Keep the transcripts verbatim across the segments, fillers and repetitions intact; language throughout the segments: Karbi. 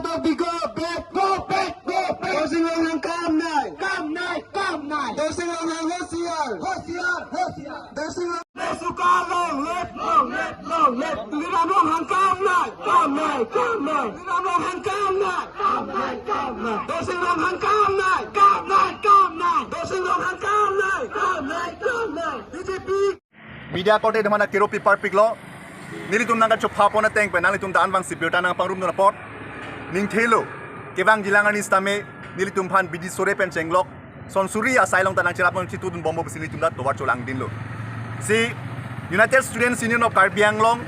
Go back, go back, go back. Dorsing Ronghang kam nai. Kam nai, kam nai. Dorsing Ronghang hosiar. Hosiar, hosiar. Dorsing Ronghang. Suka long live, long live, long live. Tuliram Ronghang kam nai. Kam nai, kam nai. Tuliram Ronghang kam nai. Kam nai, kam nai. Dorsing Ronghang kam nai. Kam nai, kam nai. Dorsing Ronghang kam nai. Kam nai, kam nai. B J P. Media korte atum aphan akero pipar piklo. Nelitum nangkachopha pon ateng pen nanglitum ta anvang si birta nangpangrum dun apot. Ningthelo. Kevang jilang arni sitame nelitum aphan bidi sore pen chenglok. Sonsuri asai along ta nangcherap nangchitudun bombo pusi nelitum ta tovar cholangdunlo. Si United Students Union of Karbi Anglong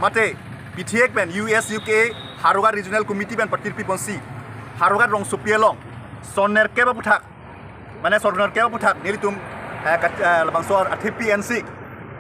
mate P T A pen U S U K A Howraghat Regional Committee pen patirpi ponsi Howraghat rongsopi along son nerkep aphuthak mane son nerkep aphuthak nelitum, eh, kat-, eh, labangso athepi ensi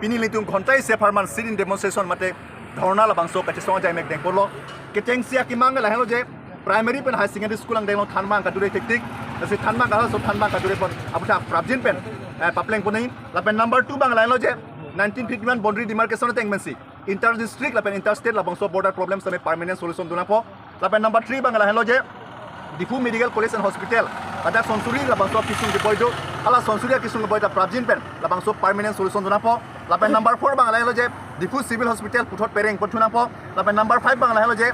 pini nelitum ghonta isi apharman sit-in demonstration mate dhorna labangso kachesong ajai mek dengponlo. Kechengsi akemang lahelo je primary pen high secondary school angdeng along thanbang kadure thektik. Lasi thanbang, halaso thanbang kadure pon aphuthak prapjin pen, eh, papleng pon nangji. Lapen number two abang lahelo je nineteen fifty-one boundary demarcation ateng pensi inter district lapen inter state labangso border problems tame permanent solution dun nangpo. Lapen number three abang lahelo je Diphu Medical College and Hospital, ladak Sonsuri labangso akisung keboi do, hala Sonsuri akisung keboi ta prapjin pen labangso permanent solution dun nangpo. Lapen number four abang lahelo je Diphu Civil Hospital puthot pereng pon thu nangpo. Lapen number five abang lahelo je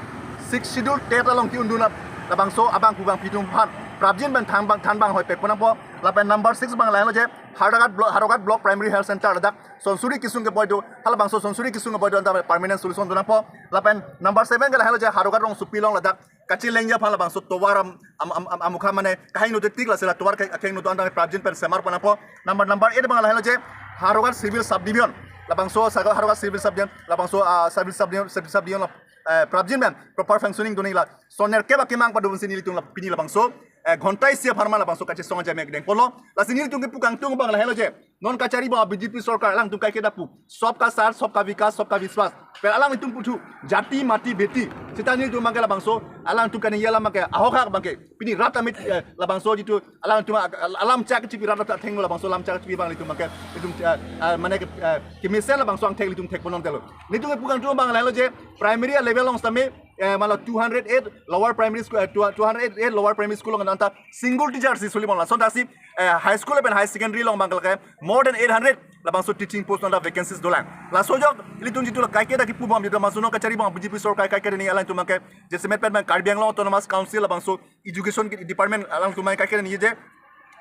Sixth Schedule TET along ki-undun labangso abang kubang pitum aphan prapjin pen thanbang, thanbang hoi pek pon nangpo. Lapen number six abang lahelo je Howraghat Blo-, Howraghat Block Primary Health Center ladak Sonsuri akisung keboi do, halabangso Sonsuri akisung keboi do anta permanent solution dun nangpo. Lapen number seven ke lahelo je Howraghat rongsopi along ladak kachelengji aphan labangso tovar am, am, am, am, amukha mane kahingno thektik, lasi la tovar ke-, kahingno do anta prapjin pen semar pon nangpo. Number, number eight abang lahelo je Howraghat Civil Subdivision, labangso saga Howraghat Civil Subdivision, labangso, ah, Civil Subdivision, Civil Subdivision la, eh, prapjin pen proper functioning dun nangji, la son nerkep akemang padunsi nelitum la pini labangso, eh, ghonta isi apharman labangso kachesong ajai mek dengponlo. Lasi nelitum kepu kangtung abang lahelo je non kachari abang B J P sorkar alangtum kaiketa pu, sabka saath, sabka vikas, sabka vishwas. Pen alangtum puthu jati mati beti. Seta nelitum abangke labangso alangtum kaningje alam abangke ahok hak abangke pini rat amit, eh, labangso jitu alangtum a-, alam chak chipi rat athengno labangso alam chak chipi abang nelitum abangke itum, eh, eh, mane ke, eh, kemesen labangso angthek nelitum thek pon nangtelo. Nelitum kepu kangtung abang lahelo je primary level along sitame, eh, mala two hundred eight lower primary school, eh, two, two hundred eight lower primary school along anta single teacher si suli pon, lason ta si, eh, high school pen high secondary along abangke more than eight hundred labangso teaching post anta vacancies dolang. Laso ajok ilitum jitu la kaiketa kipu bom jitu masu non kachari abang B J P sorkar kaiketa ni alangtum abangke jasemet pen abang Karbi Anglong Autonomous Council labangso education department alangtum abang kaiketa ni je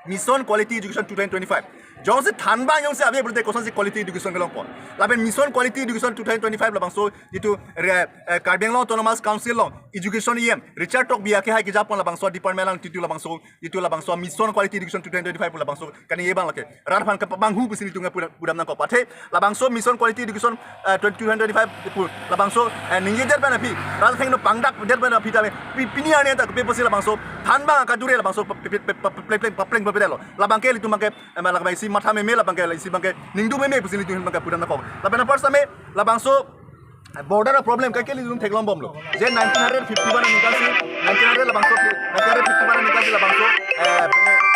Mission Quality Education two thousand twenty-five. Jongsi thanbang jongsi ave pulote kosonsi quality education kelong pon. Lapen Mission Quality Education two thousand twenty-five labangso jitu re-, eh, Karbi Anglong Autonomous Council along education E M Richard Tokbi akehai kejapon labangso department along jitu labangso, jitu labangso Mission Quality Education two thousand twenty-five pu labangso kaningje abang lake rat aphan kepabang hu pusi nelitum pudam, pudam nangkok, pathe labangso Mission Quality Education, eh, twenty, two thousand twenty-five pu labangso, eh, ningjedet pen aphi, rat athengno pangdakdet pen aphi tame pi-, pini arni ta kepi pusi labangso thanbang kadure labangso pe-, pe-, pe-, pe-, pe-, pleng, pleng, pleng, pleng, lo. Labangke ilitum abangke, eh, labangke isi matha meme, labangke isi abangke ningduk meme pusi nelitum abangke pudam nangkok. Lapen apar sitame labangso border problem kaike ilitum theklong bomlo. Je nineteen hundred fifty-one aningkan si, nineteen hundred labangso, nineteen hundred fifty-one aningkan si labangso, eh,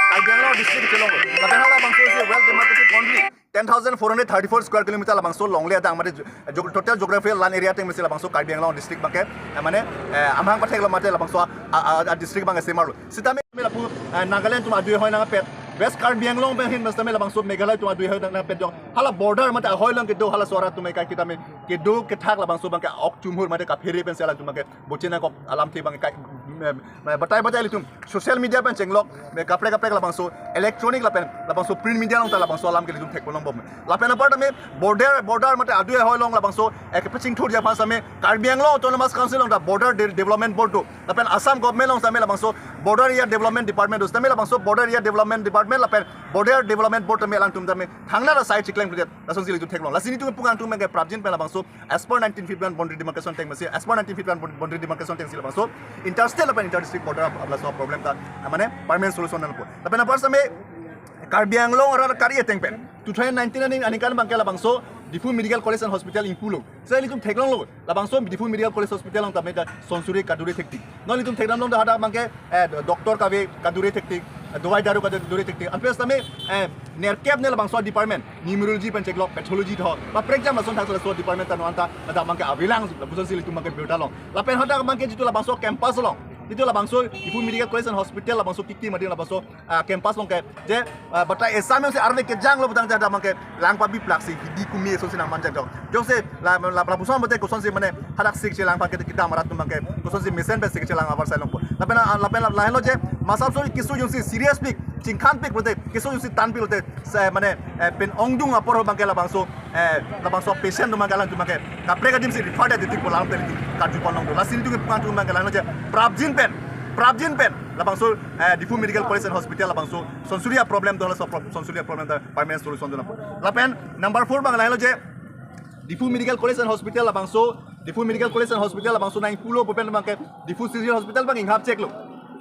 Karbi Anglong district chelonglo. Lapen halabangso isi well demarcated boundary ten thousand four hundred thirty-four square kilometer labangso longle adang mate jo-, jo-, total geographical land area ateng pensi labangso Karbi Anglong district abangke, eh, mane, eh, amahang patheklo mate labangso a, a, a, a district abangke semarlo. Sitame lapu, eh, Nagaland atum adui ahoi nangpet, West Karbi Anglong pen ahin sitame labangso Meghalaya atum adui ahoi nangpet jong. Hala border mate ahoi along kedo halaso arat atum kaiketa me kedo kethak labangso abangke ok chumhur mate kaphere pensi alangtum abangke boche nangkok, alamthe abangke kai, me, me, batai batai ilitum social media pen chenglok, me kaprek kaprek labangso electronic lapen labangso print media along ta labangso alam ke ilitum thek ponlong bom. Lapen apar tame border, border mate adui ahoi along labangso, eh, kepachingthurji aphan sitame Karbi Anglong Autonomous Council along ta Border De-, Development Board do. Lapen Assam government along sitame labangso Border Area Development Department do. Sitame labangso Border Area Development Department lapen Border Development Board tame alangtum tame thangnat asai chikleng pudet. Lasonsi ilitum theklong. Lasi nelitum kepu kangtung abangke prapjin pen labangso as per nineteen fifty-one boundary demarcation ateng pensi, as per nineteen fifty-one bound-, boundary demarcation ateng si labangso inter state lapen inter district border ap-, apotsi problem ta, ah, mane permanent solution nangpo. Lapen apar sitame Karbi Anglong arat kari ateng pen two thousand nineteen aning aningkan abangke labangso Diphu Medical College and Hospital ingpulo. Seta ilitum theklonglo, labangso Diphu Medical College Hospital along tame ta Sonsuri kadure thektik. Non ilitum thekdamlong ta hadak abangke, eh, doctor kave kadure thektik. Dawai daru kaduri tiktik. Anpes tame, eh, nerkep ne labangso department, numerology pen cheklok, pathology tho. Ba prekjam lason thak laso department ta non anta, ladak abangke avelang, lapuson si ilitum abangke birta long. Lapen hadak abangke jitu labangso campus along. Jitu labangso Diphu Medical College and Hospital labangso kiki madi labangso, ah, campus along ke. Je, ah, batai exam si arve kejang lo putangte hadak abangke lang pabi plak si hidi kumi aso si nangmanjak dok. Jongsi la, la, lapuson bote kosonsi mane hadak sik chelang abangke kedam arat atum abangke kosonsi mesen pen sik chelang avarsai longpo. Lapen, ah, lapen la, lahelo je masap sori keso jongsi serious pik, chingkhan pik bote, keso jongsi tan pik bote, se mane, eh, pen ongdung apor abangke labangso, eh, labangso patient atum abangke alangtum abangke kaprek adim si refer det titik polam teli karju ponlong do. Lasi ilitum kepukang atum abangke lahelo je prapjin pen, prapjin pen labangso, eh, Diphu Medical College and Hospital labangso sonsuri a-problem do, laso pro-, sonsuri a-problem ta permanent solution do nangpo. Lapen number four abang lahelo je Diphu Medical College and Hospital labangso, Diphu Medical College and Hospital labangso nangpulo pu pen abangke Diphu Civil Hospital abang inghap cheklo.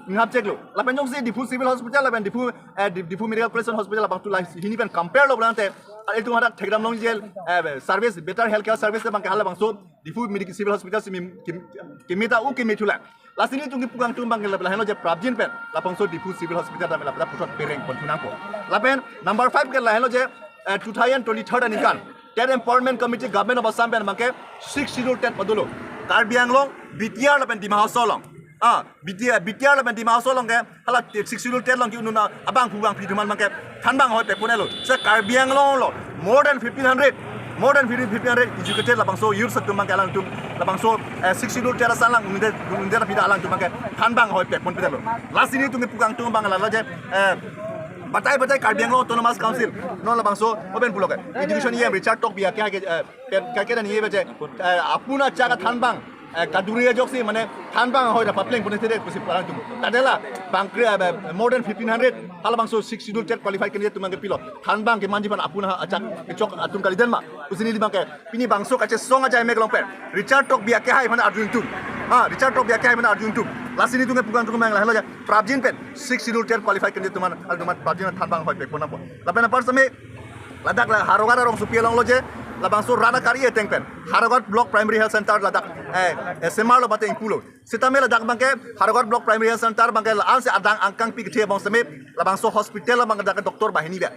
Inghap cheklo. Lapen jongsi Diphu Civil Hospital lapen Diphu, eh, Di-, Diphu Medical College and Hospital labangso la hini pen compare lo pulangte, ah, ilitum hadak thekdam longji, eh, service, better healthcare service abangke halabangso Diphu Medical Civil Hospital si mim-, kim-, keme ta u keme thulang. Lasi ilitum kepukang atum abangke lahelo je prapjin pen labangso Diphu Civil Hospital tame lapen puthot pereng pon thu nangpo. Lapen number five ke lahelo je, eh, two thousand twenty-third aningkan Tet Empowerment Committee Government of Assam pen abangke Sixth Schedule Tet padolo. Karbi Anglong, B T R lapen Dima Hasao along. Ah, B T R, B T R lapen Dima Hasao along ke hala Sixth Schedule Tet along ke ununa abangphu bangphi atum abangke thanbang hoi pekponlo. Se Karbi Anglong lo more than fifteen hundred, more than fifteen hundred educated labangso youth atum abangke alangtum labangso, eh, Sixth Schedule Tet asal lang unde unde pida alangtum abangke thanbang hoi pekpon pidalo. Lasi ilitum kepukang atum abang lahelo je, eh, batai batai Karbi Anglong Autonomous Council non labangso open pulo ke Education E M Richard Tokbi ake ake, eh, pen kake dan ye baje, eh, apuna chaga thanbang, eh, kaduri ajoksi mane thanbang hoi da papleng pone thede pusi parang tum. Tadela bangkre, eh, more than fifteen hundred halabangso Sixth Schedule Tet qualified candidate atum abangke pilo. Thanbang kemanji aphan apuna achak kechok atum kalidet ma. Pusi neli abangke pini bangso kachesong ajai mek along pen Richard Tokbi ake hai aphan arjun tum. Ha, Richard Tokbi ake hai aphan arjun tum. Lasi ilitum kepukang atum abang lahelo je prapjin pen Sixth Schedule Tet qualified candidate atum aphan, atum aphan prapjin thanbang hoi pekpon nangpo. Lapen apar sami ladak la Howraghat arongsopi along lo je labangso rat akari ateng pen Howraghat Block Primary Health Center ladak, eh, eh, semar lo bate ingpulo. Sitame ladak abangke Howraghat Block Primary Health Center abangke la-an si adang angkang pi kethe abang semi labangso hospital abang ladak doctor banghini be.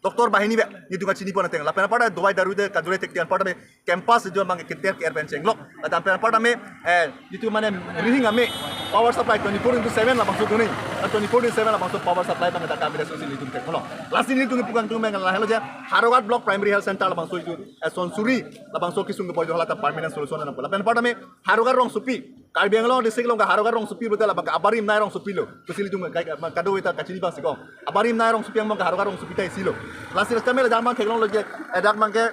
Doctor banghini be. Nelitum kachini pon ateng. Lapen apar ta dawai daru de kadure tek tian apar tame campus jo abangke keter ke-er pen chenglok. Lapen apar tame, eh, nelitum mane rihing ame power supply twenty-four into seven labangso do-an. Twenty-four into seven labangso power supply abang ladak kami resource nelitum tek kono. Lasi nelitum kepukang atum abang lahelo je Howraghat Block Primary Health Center labangso jitu, eh, sonsuri labangso kesung keboi do hala ta permanent solution nangpo. Lapen apar tame Howraghat arongsopi, Karbi Anglong district along ke Howraghat arongsopi pulote labangke abarim nei arongsopi lo. Pusi ilitum kai, kai, kadokave ta kachini abang si ko. Abarim nei arongsopi abangke Howraghat arongsopi ta isi lo. Lasi sitame ladak abang theklonglo je, eh, dak abangke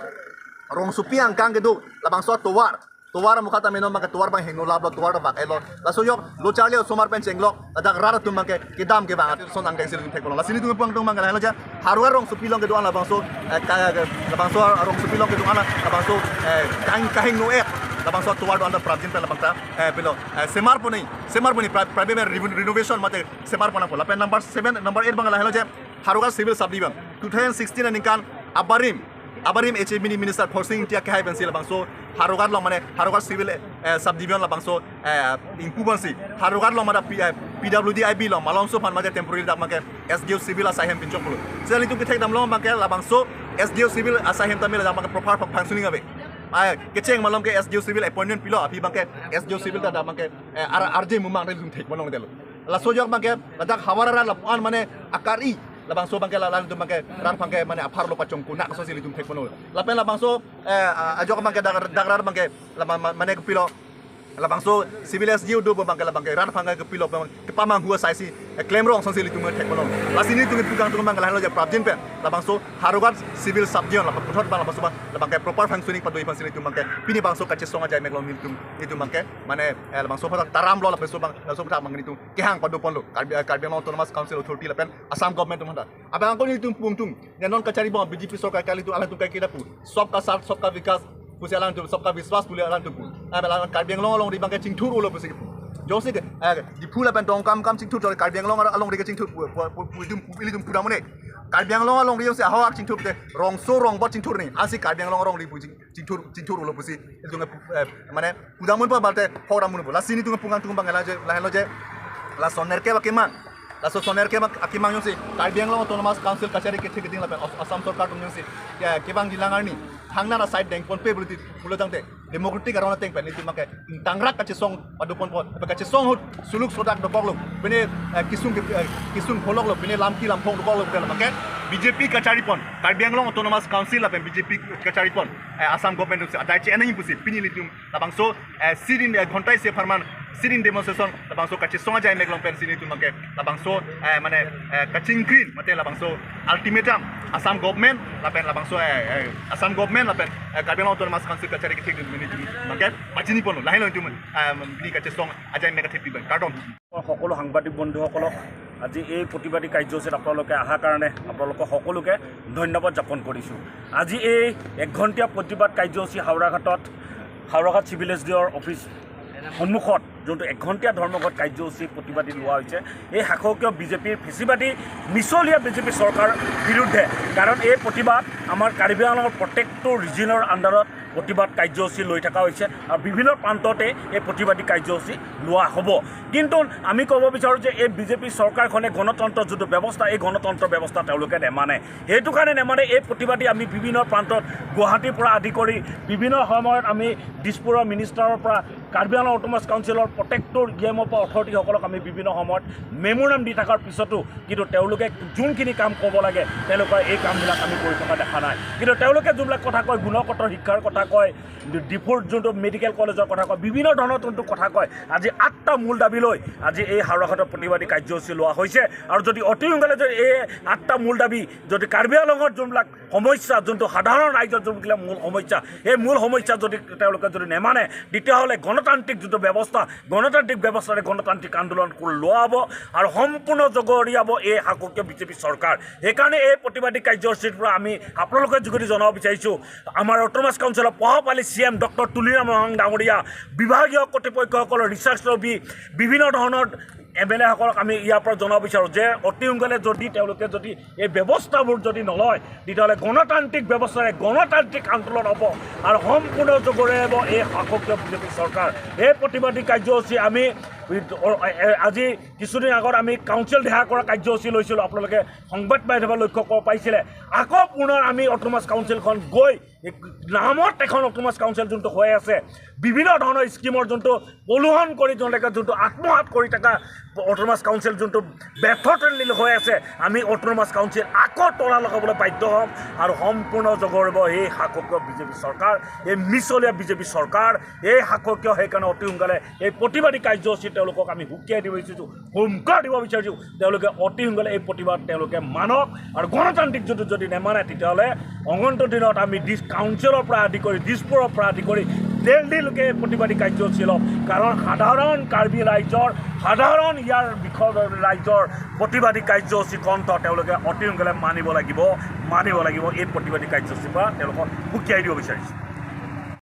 arongsopi angkang kedo labangso tovar. Tovar mukha tame non abangke tovar abang hingno lap lo, tovar ta bak-e lo. Laso ajok lo charli osomar pen chenglok ladak rat atum abangke kedam kevang atum son angdeng si ilitum thek kono. Lasi nelitum kepukang atum abang lahelo je Howraghat arongsopi along kedo-an labangso, eh, ka, ka, labangso arongsopi along kedo-an labangso, eh, kahing, kahingno-et labangso tovar do-an ta prapjin pen labang ta, eh, pilo, eh, semar pon, semar pon pra-, prapjin pen revo-, renovation mate semar pon nangpo. Lapen number seven, number eight abang lahelo je Howraghat Civil Subdivision. Two thousand sixteen aningkan abarim, abarim H A mini minister Khorsing Ingti ake hai pensi labangso Howraghat along mane Howraghat Civil, eh, Subdivision labangso, eh, ingpu ponsi Howraghat along mane P-, eh, P W D I B along malomso aphan mate temporary dak abangke S D O Civil asai hem pinchok pulo. Sita nelitum kethekdam along abangke labangso S D O Civil asai hem tame ladak abangke proper functioning ave. Ai, kecheng malom ke S D O Civil appointment pilo, aphi abangke S D O Civil ta dak abangke, eh, ar-, arje mumang nelitum thek malom delo. Laso ajok abangke ladak havar arat lapu-an mane akari labangso abangke la, latum abangke rat abangke mane apharlo pachongkuna aso si ilitum thek ponlo. Lapen labangso, eh, a-, ajok abangke dak, dak rat abangke la ma-, ma-, mane kepilo labangso Civil S D O do abangke labangke rat abangke kepilo abang kepamanghu asai si, eh, klemrong ason si ilitum thek ponlo. Lasi nelitum kepukang atum abang lahelo je prapjin pen labangso Howraghat Civil Subdivision la puthot abang labangso abang labangke proper functioning pado-i aphan si ilitum abangke pini bangso kachesong ajai mek along nelitum, nelitum abangke mane, eh, labangso aphuthak taram lo lapen so abang, labangso aphuthak abang nelitum kehang pado ponlo. Karbi, eh, Karbi Anglong Autonomous Council Authority lapen Assam government atum aphanta. Abang angko nelitum pu atum, ne non kachari abang B J P sorkar kali atum alangtum kai kida pu. Sabka saath, sabka vikas pusi alangtum, sabka vishwas pu alangtum pu. Abang alang Karbi Anglong alongri abangke chingthur-olo pusi pu. Jongsi ke, eh, Diphu lapen Dongkamukam chingthur, jongsi Karbi Anglong alongri ke chingthur pu, pu, pu, pu, ilitum pu, ilitum pudam un-e. Karbi Anglong alongri jongsi ahok chingthur te, rongso rongbot chingthur ni. Ansi Karbi Anglong alongri pu ching, chingthur, chingthur-olo pusi ilitum, eh, mane pudam unpo balte hok dam unpo. Lasi nelitum kepukang atum abang lahelo je, lahelo je. Lason nerkep akemang. Laso soner ke mak akimang jongsi Karbi Anglong Autonomous Council kachari kethek keding lapen As-, Assam sorkar atum jongsi ya kevangji lang arni thangnat aside dengponpe pulote pulo tangte democratic aron ateng pen nelitum abangke ingtangrak kachesong padoponpo, kachesong ahut suluk sodak dokoklo, pine, eh, kesung ke, eh, kesung pholoklo, pine lamki lamphong dokoklo, pine abangke B J P kacharipon, Karbi Anglong Autonomous Council lapen B J P kacharipon, eh, Assam government atumsi adai che-en nangji pusi pini nelitum labangso, eh, sit-in, eh, ghonta isi apharman sit-in demonstration labangso kachesong ajai mek along pensi nelitum abangke labangso, eh, mane, eh, kachingkrin mate labangso ultimatum Assam government lapen labangso, eh, eh, Assam government lapen, eh, Karbi Anglong Autonomous Council kachari kethek keding nelitum abangke pachiniponlo, lahelo nelitum, eh, pini kachesong ajai mek athepi abang. Kardom. সকলো সাংবাদিক বন্ধুসকলক আজি এই প্ৰতিবাদী কাৰ্যসূচীত আপোনালোকে অহাৰ কাৰণে আপোনালোকক সকলোকে ধন্যবাদ জ্ঞাপন কৰিছোঁ। আজি এই এক ঘণ্টীয়া প্ৰতিবাদ কাৰ্যসূচী হাওৰাঘাটত, হাওৰাঘাট চিভিল এছ ডি অ'ৰ অফিচ সন্মুখত যোনটো এক ঘণ্টীয়া ধৰ্মঘট কাৰ্যসূচী প্ৰতিবাদী লোৱা হৈছে, এই শাসকীয় বি জে পিৰ ফেচিবাদী মিছলীয়া বি জে পি চৰকাৰ বিৰুদ্ধে। কাৰণ এই প্ৰতিবাদ আমাৰ কাৰ্বি আংলঙৰ প্ৰত্যেকটো ৰিজনৰ আণ্ডাৰত প্ৰতিবাদ কাৰ্যসূচী লৈ থকা হৈছে আৰু বিভিন্ন প্ৰান্ততে এই প্ৰতিবাদী কাৰ্যসূচী লোৱা হ'ব। কিন্তু আমি ক'ব বিচাৰোঁ যে এই বি জে পি চৰকাৰখনে গণতন্ত্ৰ যোনটো ব্যৱস্থা, এই গণতন্ত্ৰ ব্যৱস্থা তেওঁলোকে নেমানে। সেইটো কাৰণে নেমানে এই প্ৰতিবাদী আমি বিভিন্ন প্ৰান্তত গুৱাহাটীৰ পৰা আদি কৰি বিভিন্ন সময়ত আমি দিছপুৰৰ মিনিষ্টাৰৰ পৰা কাৰ্বি আংলং অট'নমাছ কাউন্সিলৰ প্ৰত্যেকটো ই এমৰ পৰা অথৰিটিসকলক আমি বিভিন্ন সময়ত মেম'ৰাণ্ডাম দি থকাৰ পিছতো কিন্তু তেওঁলোকে যোনখিনি কাম ক'ব লাগে তেওঁলোকৰ এই কামবিলাক আমি কৰি থকা দেখা নাই। কিন্তু তেওঁলোকে যোনবিলাক কথা কয়, গুণগত শিক্ষাৰ কথা কয়, ডিফুৰ যোনটো মেডিকেল কলেজৰ কথা কয়, বিভিন্ন ধৰণৰ যোনটো কথা কয়, আজি আঠটা মূল দাবী লৈ আজি এই হাওৰাঘাটৰ প্ৰতিবাদী কাৰ্যসূচী লোৱা হৈছে। আৰু যদি অতি সোনকালে যদি এই আঠটা মূল দাবী যদি কাৰ্বি আংলঙৰ যোনবিলাক সমস্যা, যোনটো সাধাৰণ ৰাইজৰ যোনবিলাক মূল সমস্যা, এই মূল সমস্যা যদি তেওঁলোকে যদি নেমানে, তেতিয়াহ'লে গণতান্ত্ৰিক যোনটো ব্যৱস্থা, গণতান্ত্ৰিক ব্যৱস্থাৰে গণতান্ত্ৰিক আন্দোলন কৰি লোৱা হ'ব আৰু সম্পূৰ্ণ জগৰীয়াব এই শাসকীয় বি জে পি চৰকাৰ। সেইকাৰণে এই প্ৰতিবাদী কাৰ্যসূচীৰ পৰা আমি আপোনালোকৰ যোগেদি জনাব বিচাৰিছোঁ, আমাৰ অট'নমাছ কাউন্সিলৰ প্ৰভাৱশালী চি এম ডক্টৰ তুলিৰাম ৰংহাং ডাঙৰীয়া, বিভাগীয় কৰ্তৃপক্ষসকলৰ ৰিচাৰ্চ লবি, বিভিন্ন ধৰণৰ এম এল এসকলক আমি ইয়াৰ পৰা জনাব বিচাৰোঁ যে অতি সোনকালে যদি তেওঁলোকে যদি এই ব্যৱস্থাবোৰ যদি নলয়, তেতিয়াহ'লে গণতান্ত্ৰিক ব্যৱস্থাৰে গণতান্ত্ৰিক আন্দোলন হ'ব আৰু সম্পূৰ্ণ জগৰীয়াব এই শাসকীয় বি জে পি চৰকাৰ। এই প্ৰতিবাদী কাৰ্যসূচী আমি আজি কিছুদিন আগত আমি কাউন্সিল দেহা কৰা কাৰ্যসূচী লৈছিলোঁ, আপোনালোকে সংবাদ মাধ্যমত লক্ষ্য কৰিব পাৰিছিলে। আকৌ পুনৰ আমি অট'নমাছ কাউন্সিলখন গৈ নামত এখন অট'নমাছ কাউন্সিল যোনটো হৈ আছে, বিভিন্ন ধৰণৰ স্কিমৰ যোনটো প্ৰলোভন কৰি তেওঁলোকে যোনটো আত্মসাৎ কৰি থকা অট'নমাছ কাউন্সিল যোনটো ব্যৰ্থতাৰ লীল হৈ আছে, আমি অট'নমাছ কাউন্সিল আকৌ তলা লগাবলৈ বাধ্য হ'ম আৰু সম্পূৰ্ণ জগৰীয়াব এই শাসকীয় বি জে পি চৰকাৰ, এই মিছলীয়া বি জে পি চৰকাৰ, এই শাসকীয়। সেইকাৰণে অতি সোনকালে এই প্ৰতিবাদী কাৰ্যসূচী তেওঁলোকক আমি সকীয়াই দিব বিচাৰিছোঁ, হুংকাৰ দিব বিচাৰিছোঁ, তেওঁলোকে অতি সোনকালে এই প্ৰতিবাদ তেওঁলোকে মানক আৰু গণতান্ত্ৰিক যোনটো যদি নেমানে, তেতিয়াহ'লে অনন্ত দিনত আমি দিছ কাউন্সিলৰ পৰা আদি কৰি, দিছপুৰৰ পৰা আদি কৰি দেলহিলৈকে এই প্ৰতিবাদী কাৰ্যসূচী ল'ম। কাৰণ সাধাৰণ কাৰ্বি ৰাইজৰ, সাধাৰণ ইয়াৰ বিষয় ৰাইজৰ প্ৰতিবাদী কাৰ্যসূচী কণ্ঠ তেওঁলোকে অতি সোনকালে মানিব লাগিব, মানিব লাগিব। এই প্ৰতিবাদী কাৰ্যসূচীৰ পৰা তেওঁলোকক সকীয়াই দিব বিচাৰিছোঁ।